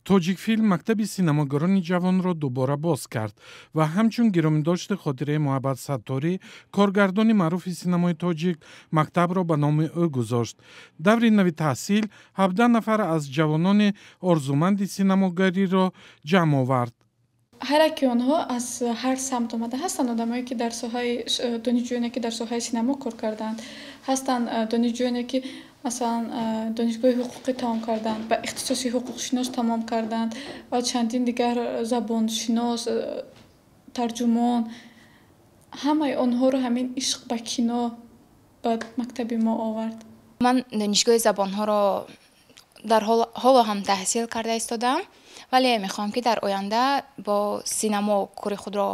Тоҷикфилм мактаби синамогарони ҷавонро дубора боз кард ва ҳамчун гиромидошти хотираи Муҳаббат Сатторӣ, коргардони маъруфи синамои тоҷик, мактабро ба номи ӯ гузошт. Даври нави таҳсил 17 нафар аз ҷавонони орзуманди синамогариро ҷамъ овард. Ҳар яке онҳо аз ҳар самт омада ҳастанд. Одамое, ки дар соҳаи донишҷӯёне, ки дар соҳаи синамо кор кардаанд ҳастанд, донишҷӯёне, ки масалан донишгоҳи ҳуқуқӣ тамом карданд, ба ихтисоси ҳуқуқшинос тамом карданд ва чандин дигар, забоншинос, тарҷумон. Ҳамаи онҳоро ҳамин ишқ ба кино ба мактаби мо овард. Ман донишгоҳи забонҳоро дар ҳоло ҳам таҳсил карда истодаам, вале мехоҳам, ки дар оянда бо синамо кори худро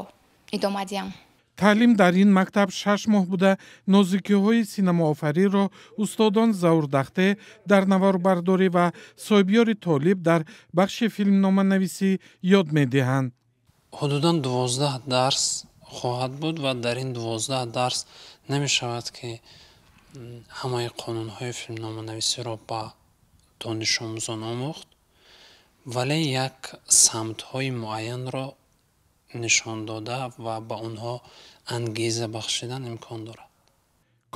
идома диҳам. Таълим дар ин мактаб 6 моҳ буда, нозукиҳои синамоофариро устодон Заур Дахте дар наворбардорӣ ва Соҳибёри Толиб дар бахши филмноманависӣ ёд медиҳанд. Ҳудудан 12 дарс хоҳад буд ва дар ин 12 дарс намешавад, ки ҳамаи қонунҳои филмноманависиро ба донишомӯзон омӯхт, вале як самтҳои муайянро нишон дода ва ба онҳо ангеза бахшидан имкон дорад.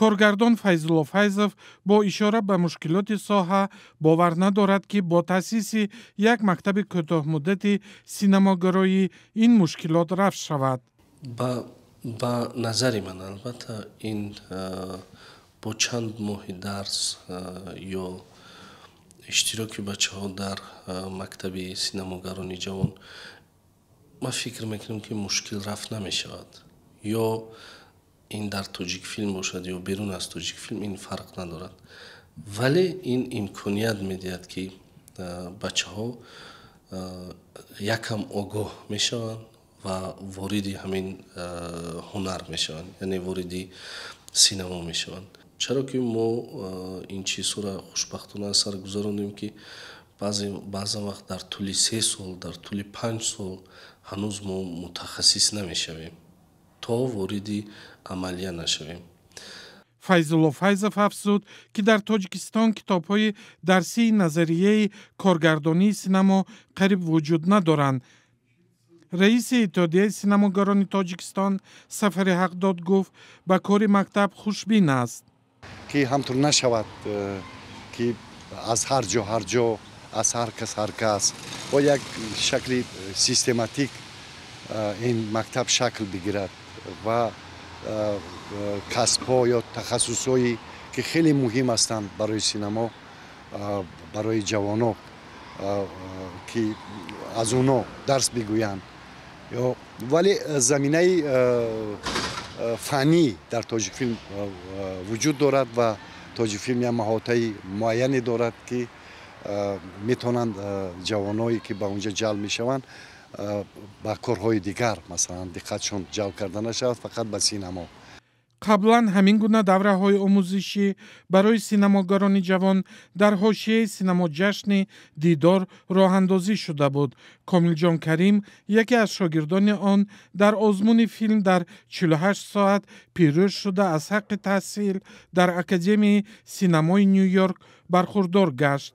Коргардон Файзулло Файзов бо ишора ба мушкилоти соҳа бовар надорад, ки бо таъсиси як мактаби кӯтоҳмуддати синамогароӣ ин мушкилот рафъ шавад. Ба назари ман, албатта, ин бо чанд моҳи дарс ё иштироки бачаҳо дар мактаби синамогарони ҷавон, ман фикр мекунам, ки мушкил рафъ намешавад. Ё ин дар Тоҷикфилм бошад ё берун аз Тоҷикфилм, ин фарқ надорад, вале ин имконият медиҳад, ки бачаҳо якам огоҳ мешаванд ва вориди ҳамин ҳунар мешаванд, яъне вориди синамо мешаванд. Чаро ки мо ин чизҳоро хушбахтона аз сар гузаронем, ки баъзан вақт дар тӯли 3 сол, дар тӯли 5 сол ҳанӯз мо мутахассис намешавем, то вориди амалия нашавем. Файзулло Файзов афзуд, ки дар Тоҷикистон китобҳои дарсии назарияи коргардонии синамо қариб вуҷуд надоранд. Раиси Иттиҳодияи синамогарони Тоҷикистон Сафари Ҳақдод гуфт, ба кори мактаб хушбин аст. Ки ҳамтур нашавад, ки аз ҳар ҷо ҳар ҷо, аз ҳар кас ҳар кас, бо як шакли систематик ин мактаб шакл бигирад ва касбҳо ё тахассусҳое, ки хеле муҳим ҳастанд барои синамо, барои ҷавоно, ки аз оно дарс бигӯянд. Вале заминаи фаннӣ дар Тоҷикфилм вуҷуд дорад ва Тоҷикфилм як маҳотаи муайяне дорад, ки метавонанд ҷавоное, ки ба онҷа ҷалб мешаванд, ба корҳои дигар, масалан, диққатшон ҷалб карда нашавад фақат ба синамо. Қаблан ҳамин гуна давраҳои омӯзишӣ барои синамогарони ҷавон дар ҳошияи синамоҷашни Дидор роҳандозӣ шуда буд. Комилҷон Карим, яке аз шогирдони он, дар озмуни филм дар 48 соат пирӯз шуда, аз ҳаққи таҳсил дар Академияи синамои Ню Йорк бархурдор гашт.